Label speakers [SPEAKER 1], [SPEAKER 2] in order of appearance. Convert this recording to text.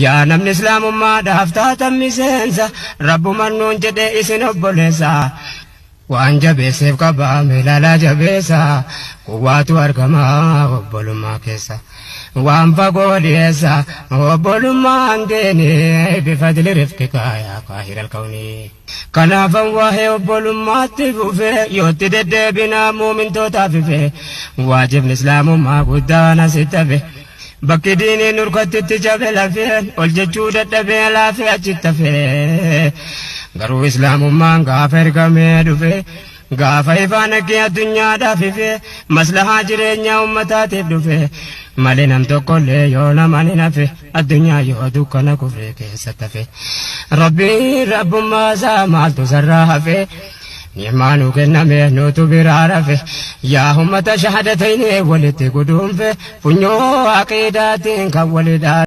[SPEAKER 1] Yaa namni islaamummaadhaaf taatan miseensa, Rabbuman nuun jedhe isin obboleessa. Waan jabeesseef qabaa meelaalaa jabeessa, quwwaatu argama obbolummaa keessa. Waan fagoo dhiyeessa obbolummaan deeni bifadli rifqika yaa qaahiral kawnii. Kanaafan waa'ee obbolummaatti fufe yootti deddeebinaa muumintootaaf ife waajibni islaamummaa guddaan asitti hafe. Bakki diiniin nurkattitti cabe lafeen ol jechuu dadhabee laafee achitti hafe. Garuu islaamummaan gaafa ergamee dhufe gaafa ifaan dhaggee addunyaadhaaf ife maslahaa jireenyaa ummataatiif dhufe malee nam tokkollee yoo namaan hin hafe addunyaa yoo dukkana kufree keessatti hafe. Rabbiin rabbummaa isaa maaltu sarraa hafe. Ni'maa nu kenname nutu biraa rafe yaa ummata shahaadatayni walitti guduunfe funyoo aqiidaatiin kan walidhaa.